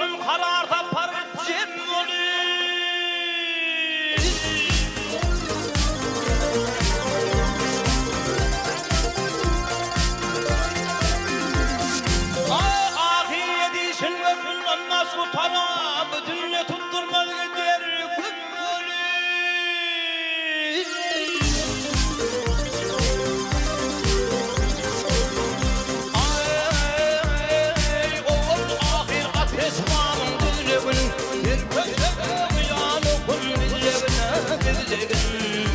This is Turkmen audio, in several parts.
Hem karar tapar jem bolup. Aý, ahyr edişin gökünden başga tarap, Dünýe tutdurmaz gider gün bolup. Aý, owal ahyr ateş baryň düzlegin, Her köşege ýaly gum dizlegine dizlegin.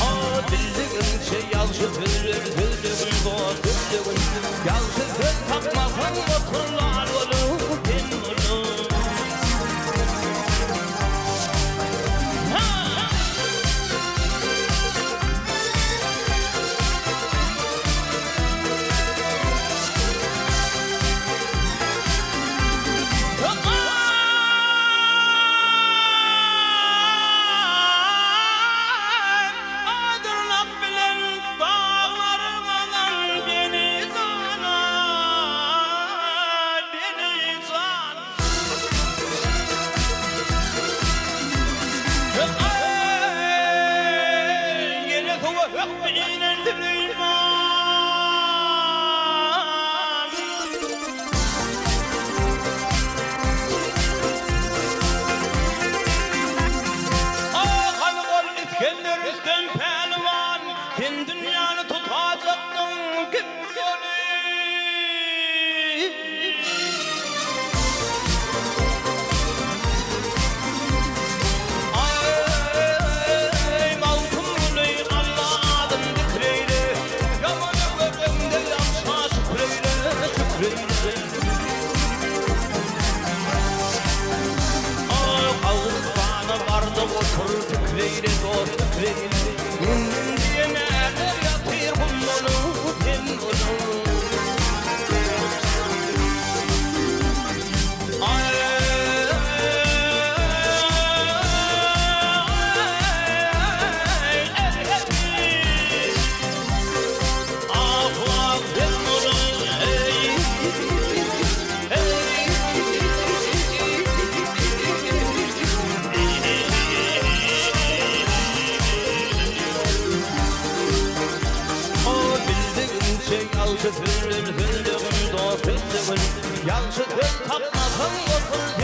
A bildigiňçe ýagşy sözler sözlegin dost sözlegin, Ýagşy söz tapmasaň otur lal bolup sen bolup. Dyrnak bilen daglary gazan beni jana, beni jan. Ýene suwa hökmi inen Süleýman. Hany ol Isgender Rüstem pälwan, Sen dünýäni tutajakdyň kim ýoly? Aý, Magtymguly, Alla adyn zikr eýle, Ýamana göreňde ýagşa şükür eýle, şükür eýle. Aý, gabrystana bar-da otur, pikir eýle, dost, pikir eýle. Menden diýen ärler ýatyr gumlanyp, hem bolup. Ýagşy sözler sözlegin dost sözlegin, Ýagşy söz tapmasaň otur.